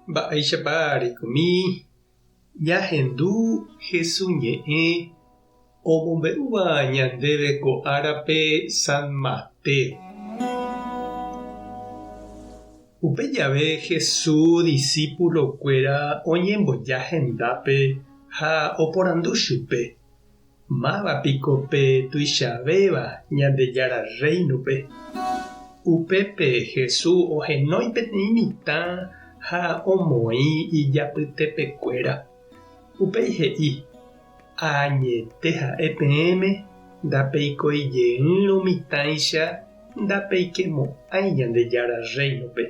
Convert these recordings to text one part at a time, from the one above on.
Mba'éichapa reikomi ñahendu Hesu ñe'ẽ omombe'úva ñandéve ko árape San Mateo. Upe jave Hesu disípulokuéra oñemboja hendápe ha oporandu chupe, Máva piko pe tuichavéva Ñandejára Rréinope? Upépe Jesús ohenói peteĩ mitã ha omoĩ ijapytepekuéra. Upéi he'i, Añete ha'e peẽme, ndapeikoi jeýrõ mitãicha ndapeikemo'ãi Ñandejára Rréinope.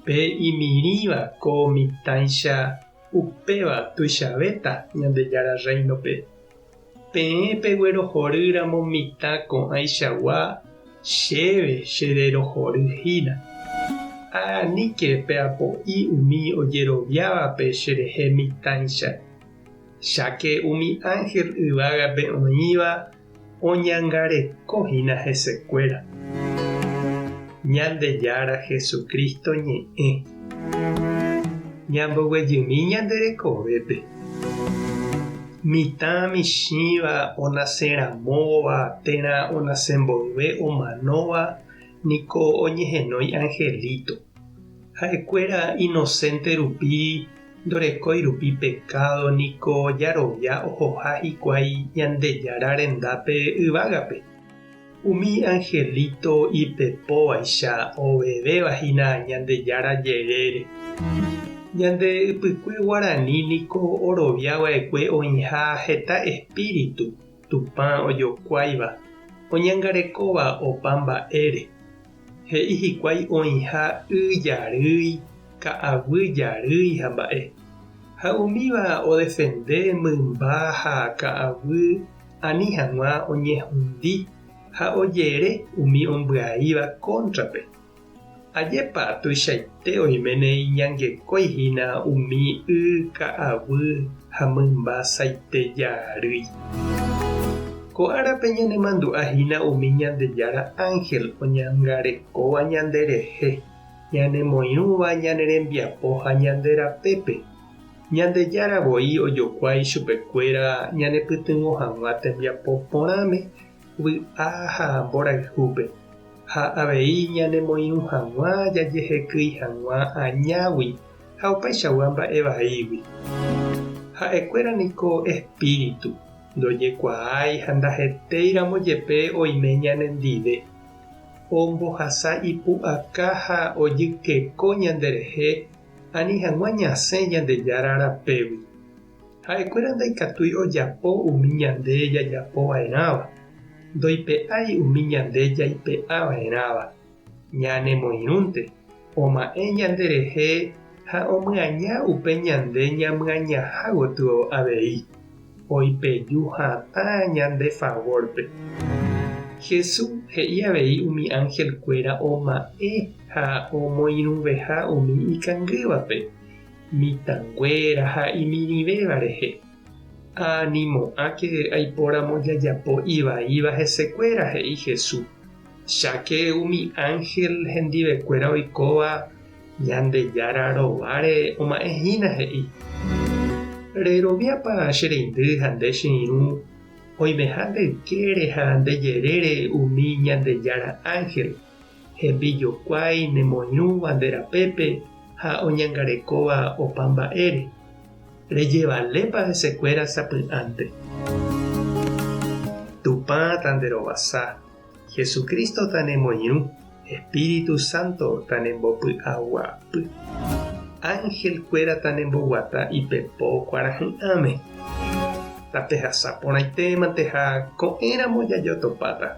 Pe imirĩva ko mitãicha Upéva tuichavéta Ñandejára Rréinope. Peẽ peguerohory ramo mitã ko'ãichagua, chéve chererohory hína. Aníke peapo'i umi ojeroviávape cherehe mitãicha. Cháke umi ánhel yvágape oĩva oñangareko hína hesekuéra. Ñandejára Jesucristo ñe'ẽ. Ñamboguejymi ñande rekovépe. Mitã michĩva onaseramóva térã onase mboyve omanóva niko oñehenói angelito. Ha'ekuéra inocente rupi Ndorekói rupi pekádo niko jarovia ohoha hikuái Ñandejára rendápe yvágape. Umi anhelíto ipepóvaicha ovevéva hína Ñandejára jerére. Ñande ypykue guarani niko orovia va'ekue oĩha heta espíritu Tupã ojokuáiva, oñangarekóva opa mba'ére. He'i hikuái oĩha y jarýi, ka'aguy jarýi ha mba'e. Ha umíva odefende mymba ha ka'aguy ani hag̃ua oñehundi ha ojere umi ombyaíva kóntrape. Ajépa tuichaite oiméne iñangekói hína umi y ka'aguy ha mymba saite jarýi. Ko árape ñanemandu'a hína umi Ñandejára ánhel oñangarekóva ñanderehe, ñanemoirũva ñane rembiapo ha ñande rapépe. Ñandejára voi ojokuái chupekuéra ñanepytyvõ hag̃ua tembiapo porãme, vy'a ha mborayhúpe, ha avei ñanemoirũ hag̃ua jajehekýi hag̃ua añágui ha opaichagua mba'e vaígui. Ha'ekuéra niko espíritu, ndojekuaái ha ndahetéiramo jepe oime ñanendive. Ombohasa ipu'aka ha ojykeko ñanderehe ani hag̃ua ñasẽ Ñandejára rapégui. Ha'ekuéra ndaikatúi ojapo umi ñande jajapo va'erãva, ndoipe'ái umi ñande jaipe'a va'erãva. Ñanemoirũnte, oma'ẽ ñanderehe ha omyaña upe ñande ñamyañaha gotyo avei, oipeju hatã ñande favórpe. Jesús he'i avei umi anhelkuéra oma'ẽ ha omoirũveha umi ikangývape, mitãnguéra ha imirĩvéva rehe. Animo'ãke aipóramo jajapo ivaíva hesekuéra, he'i Jesús. Cháke umi ánhel hendivekuéra oikóva Ñandejára rováre oma'ẽ hína, he'i. Reroviápa che reindy ha nde che irũ oimeha nde ykére ha nde jerére umi Ñandejára ánhel, hembijokuái nemoirũva nde rapépe ha oñangarekóva opa mba'ére? Rejevalépa hesekuéra sapy'ánte? Tupã tanderovasa. Jesucristo tanemoirũ, Espíritu Santo tanembopy'aguapy. Ángel kuéra tanemboguata ipepo kuarahy'ãme. Tapehasa porãitémante ha ko'ẽramo jajotopáta.